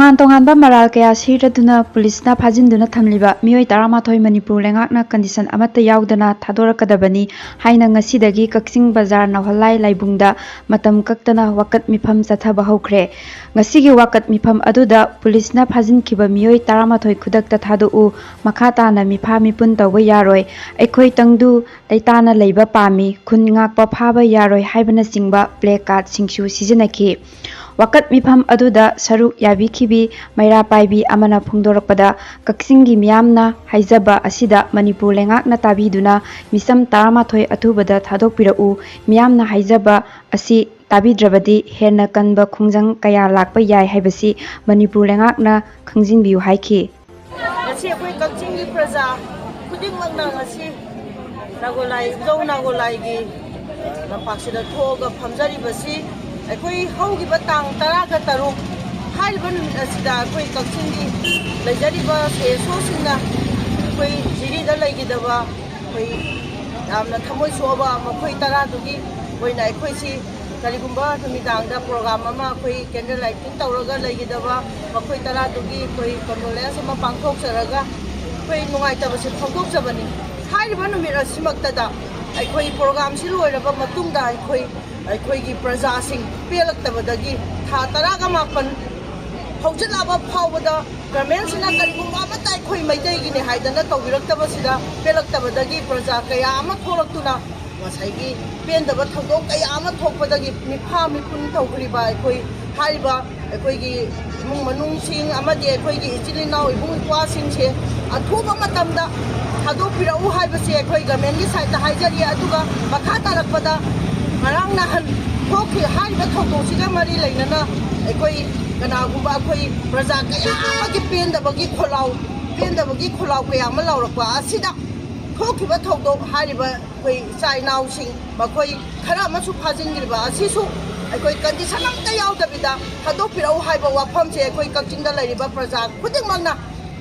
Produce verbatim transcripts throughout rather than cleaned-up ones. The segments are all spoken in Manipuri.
ꯇꯣꯉꯥꯟ ꯇꯣꯉꯥꯟꯕ ꯃꯔꯥꯜ ꯀꯌꯥ ꯁꯤꯔꯗꯨꯅ ꯄꯨꯂꯤꯁꯅ ꯐꯥꯖꯤꯟꯗꯨꯅ ꯊꯝꯂꯤꯕ ꯃꯤꯑꯣꯏ ꯇꯔꯥꯃꯥꯊꯣꯏ ꯃꯅꯤꯄꯨꯔ ꯂꯩꯉꯥꯛꯅ ꯀꯟꯗꯤꯁꯟ ꯑꯃꯠꯇ ꯌꯥꯎꯗꯅ ꯊꯥꯗꯣꯔꯛꯀꯗꯕꯅꯤ ꯍꯥꯏꯅ ꯉꯁꯤꯗꯒꯤ ꯀꯛꯆꯤꯡ ꯕꯖꯥꯔ ꯅꯧꯍꯜꯂꯥꯏ ꯂꯥꯏꯕꯨꯡꯗ ꯃꯇꯝ ꯀꯛꯇꯅ ꯋꯥꯀꯠ ꯃꯤꯐꯝ ꯆꯠꯊꯕ ꯍꯧꯈ꯭ꯔꯦ꯫ ꯉꯁꯤꯒꯤ ꯋꯥꯀꯠ ꯃꯤꯐꯝ ꯑꯗꯨꯗ ꯄꯨꯂꯤꯁꯅ ꯐꯥꯖꯤꯟꯈꯤꯕ ꯃꯤꯑꯣꯏ ꯇꯔꯥꯃꯥꯊꯣꯏ ꯈꯨꯗꯛꯇ ꯊꯥꯗꯣꯛꯎ, ꯃꯈꯥ ꯇꯥꯅ ꯃꯤꯐꯥ ꯃꯤꯄꯨꯟ ꯇꯧꯕ ꯌꯥꯔꯣꯏ, ꯑꯩꯈꯣꯏ ꯇꯪꯗꯨ ꯂꯩꯇꯥꯅ ꯂꯩꯕ ꯄꯥꯝꯃꯤ, ꯈꯨꯟ ꯉꯥꯛꯄ ꯐꯥꯕ ꯌꯥꯔꯣꯏ ꯍꯥꯏꯕꯅꯆꯤꯡꯕ ꯄ꯭ꯂꯦ ꯀꯥꯔꯗꯁꯤꯡꯁꯨ ꯁꯤꯖꯤꯟꯅꯈꯤ꯫ ꯋꯥꯀꯠ ꯃꯤꯐꯝ ꯑꯗꯨꯗ ꯁꯔꯨꯛ ꯌꯥꯕꯤꯈꯤꯕꯤ ꯃꯩꯔꯥ ꯄꯥꯏꯕꯤ ꯑꯃꯅ ꯐꯣꯡꯗꯣꯔꯛꯄꯗ, ꯀꯛꯆꯤꯡꯒꯤ ꯃꯤꯌꯥꯝꯅ ꯍꯥꯏꯖꯕ ꯑꯁꯤꯗ ꯃꯅꯤꯄꯨꯔ ꯂꯩꯉꯥꯛꯅ ꯇꯥꯕꯤꯗꯨꯅ ꯃꯤꯆꯝ ꯇꯔꯥꯃꯥꯊꯣꯏ ꯑꯊꯨꯕꯗ ꯊꯥꯗꯣꯛꯄꯤꯔꯛꯎ, ꯃꯤꯌꯥꯝꯅ ꯍꯥꯏꯖꯕ ꯑꯁꯤ ꯇꯥꯕꯤꯗ꯭ꯔꯕꯗꯤ ꯍꯦꯟꯅ ꯀꯟꯕ ꯈꯣꯡꯖꯪ ꯀꯌꯥ ꯂꯥꯛꯄ ꯌꯥꯏ ꯍꯥꯏꯕꯁꯤ ꯃꯅꯤꯄꯨꯔ ꯂꯩꯉꯥꯛꯅ ꯈꯪꯖꯤꯟꯕꯤꯌꯨ ꯍꯥꯏꯈꯤ꯫ ꯉꯁꯤ ꯑꯩꯈꯣꯏ ꯀꯛꯆꯤꯡꯒꯤ ꯄ꯭ꯔꯖꯥ ꯈꯨꯗꯤꯡꯃꯛꯅ ꯉꯁꯤ ꯅꯥꯒꯣꯂꯥꯏ, ꯏꯕꯨꯙꯧ ꯅꯥꯒꯣꯂꯥꯏꯒꯤ ꯂꯝꯄꯥꯛꯁꯤꯗ ꯊꯣꯛꯑꯒ ꯐꯝꯖꯔꯤꯕꯁꯤ ꯑꯩꯈꯣꯏ ꯍꯧꯈꯤꯕ ꯇꯥꯡ ꯇꯔꯥꯒ ꯇꯔꯨꯛ ꯍꯥꯏꯔꯤꯕ ꯅꯨꯃꯤꯠ ꯑꯁꯤꯗ ꯑꯩꯈꯣꯏ ꯀꯛꯆꯤꯡꯒꯤ ꯂꯩꯖꯔꯤꯕ ꯁꯤ ꯑꯦꯁ ꯑꯣꯁꯤꯡꯅ ꯑꯩꯈꯣꯏ ꯖꯤꯔꯤꯗ ꯂꯩꯈꯤꯗꯕ ꯑꯩꯈꯣꯏ ꯌꯥꯝꯅ ꯊꯃꯣꯏ ꯁꯣꯛꯑꯕ ꯃꯈꯣꯏ ꯇꯔꯥꯗꯨꯒꯤ ꯑꯣꯏꯅ ꯑꯩꯈꯣꯏꯁꯤ ꯀꯔꯤꯒꯨꯝꯕ ꯅꯨꯃꯤꯗꯥꯡꯗ ꯄ꯭ꯔꯣꯒ꯭ꯔꯥꯝ ꯑꯃ ꯑꯩꯈꯣꯏ ꯀꯦꯟꯗꯜ ꯂꯥꯏꯇꯤꯡ ꯇꯧꯔꯒ ꯂꯩꯈꯤꯗꯕ ꯃꯈꯣꯏ ꯇꯔꯥꯗꯨꯒꯤ ꯑꯩꯈꯣꯏ ꯀꯟꯗꯣꯂꯦꯟꯁ ꯑꯃ ꯄꯥꯡꯊꯣꯛꯆꯔꯒ ꯑꯩꯈꯣꯏ ꯅꯨꯡꯉꯥꯏꯇꯕꯁꯦ ꯐꯣꯡꯗꯣꯛꯆꯕꯅꯤ꯫ ꯍꯥꯏꯔꯤꯕ ꯅꯨꯃꯤꯠ ꯑꯁꯤꯃꯛꯇꯗ ꯑꯩꯈꯣꯏ ꯄ꯭ꯔꯣꯒ꯭ꯔꯥꯝꯁꯤ ꯂꯣꯏꯔꯕ ꯃꯇꯨꯡꯗ ꯑꯩꯈꯣꯏ ꯑꯩꯈꯣꯏꯒꯤ ꯄ꯭ꯔꯖꯥꯁꯤꯡ ꯄꯦꯜꯂꯛꯇꯕꯗꯒꯤ ꯊꯥ ꯇꯔꯥꯒ ꯃꯥꯄꯟ ꯍꯧꯖꯤꯜꯂꯛꯑꯕ ꯐꯥꯎꯕꯗ ꯒꯚꯔꯟꯃꯦꯟꯁꯤꯅ ꯀꯔꯤꯒꯨꯝꯕ ꯑꯃꯠꯇ ꯑꯩꯈꯣꯏ ꯃꯩꯇꯩꯒꯤꯅꯤ ꯍꯥꯏꯗꯅ ꯇꯧꯕꯤꯔꯛꯇꯕꯁꯤꯗ ꯄꯦꯜꯂꯛꯇꯕꯗꯒꯤ ꯄ꯭ꯔꯖꯥ ꯀꯌꯥ ꯑꯃ ꯊꯣꯛꯂꯛꯇꯨꯅ ꯉꯁꯥꯏꯒꯤ ꯄꯦꯟꯗꯕ ꯊꯧꯗꯣꯛ ꯀꯌꯥ ꯑꯃ ꯊꯣꯛꯄꯗꯒꯤ ꯃꯤꯐꯥ ꯃꯤꯄꯨꯟ ꯇꯧꯈ꯭ꯔꯤꯕ ꯑꯩꯈꯣꯏ ꯍꯥꯏꯔꯤꯕ ꯑꯩꯈꯣꯏꯒꯤ ꯏꯃꯨꯡ ꯃꯅꯨꯡꯁꯤꯡ ꯑꯃꯗꯤ ꯑꯩꯈꯣꯏꯒꯤ ꯏꯆꯤꯜ ꯏꯅꯥꯎ ꯏꯕꯨꯡ ꯏꯄ꯭ꯋꯥꯁꯤꯡꯁꯦ ꯑꯊꯨꯕ ꯃꯇꯝꯗ ꯊꯥꯗꯣꯛꯄꯤꯔꯛꯎ ꯍꯥꯏꯕꯁꯦ ꯑꯩꯈꯣꯏ ꯒꯚꯔꯟꯃꯦꯟꯒꯤ ꯁꯥꯏꯠꯇ ꯍꯥꯏꯖꯔꯤ꯫ ꯑꯗꯨꯒ ꯃꯈꯥ ꯇꯥꯔꯛꯄꯗ ꯉꯔꯥꯡ ꯅꯍꯥꯟ ꯊꯣꯛꯈꯤ ꯍꯥꯏꯔꯤꯕ ꯊꯧꯗꯣꯛꯁꯤꯒ ꯃꯔꯤ ꯂꯩꯅꯅ ꯑꯩꯈꯣꯏ ꯀꯅꯥꯒꯨꯝꯕ ꯑꯩꯈꯣꯏ ꯄ꯭ꯔꯖꯥ ꯀꯌꯥ ꯑꯃꯒꯤ ꯄꯦꯟꯗꯕꯒꯤ ꯈꯣꯜꯂꯥꯎ, ꯄꯦꯟꯗꯕꯒꯤ ꯈꯣꯜꯂꯥꯎ ꯀꯌꯥ ꯑꯃ ꯂꯥꯎꯔꯛꯄ ꯑꯁꯤꯗ ꯊꯣꯛꯈꯤꯕ ꯊꯧꯗꯣꯛ ꯍꯥꯏꯔꯤꯕ ꯑꯩꯈꯣꯏ ꯏꯆꯥ ꯏꯅꯥꯎꯁꯤꯡ ꯃꯈꯣꯏ ꯈꯔ ꯑꯃꯁꯨ ꯐꯥꯖꯤꯟꯈ꯭ꯔꯤꯕ ꯑꯁꯤꯁꯨ ꯑꯩꯈꯣꯏ ꯀꯟꯗꯤꯁꯟ ꯑꯝꯇ ꯌꯥꯎꯗꯕꯤꯗ ꯊꯥꯗꯣꯛꯄꯤꯔꯛꯎ ꯍꯥꯏꯕ ꯋꯥꯐꯝꯁꯦ ꯑꯩꯈꯣꯏ ꯀꯛꯆꯤꯡꯗ ꯂꯩꯔꯤꯕ ꯄ꯭ꯔꯖꯥ ꯈꯨꯗꯤꯡꯃꯛꯅ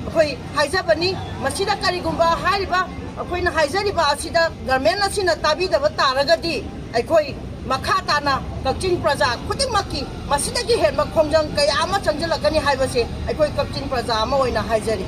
ꯑꯩꯈꯣꯏ ꯍꯥꯏꯖꯕꯅꯤ꯫ ꯃꯁꯤꯗ ꯀꯔꯤꯒꯨꯝꯕ ꯍꯥꯏꯔꯤꯕ ꯑꯩꯈꯣꯏꯅ ꯍꯥꯏꯖꯔꯤꯕ ꯑꯁꯤꯗ ꯒꯚꯔꯟꯃꯦꯟ ꯑꯁꯤꯅ ꯇꯥꯕꯤꯗꯕ ꯇꯥꯔꯒꯗꯤ ꯑꯩꯈꯣꯏ ꯃꯈꯥ ꯇꯥꯅ ꯀꯛꯆꯤꯡ ꯄ꯭ꯔꯖꯥ ꯈꯨꯗꯤꯡꯃꯛꯀꯤ ꯃꯁꯤꯗꯒꯤ ꯍꯦꯟꯕ ꯈꯣꯡꯖꯪ ꯀꯌꯥ ꯑꯃ ꯆꯪꯁꯤꯜꯂꯛꯀꯅꯤ ꯍꯥꯏꯕꯁꯦ ꯑꯩꯈꯣꯏ ꯀꯛꯆꯤꯡ ꯄ꯭ꯔꯖꯥ ꯑꯃ ꯑꯣꯏꯅ ꯍꯥꯏꯖꯔꯤ꯫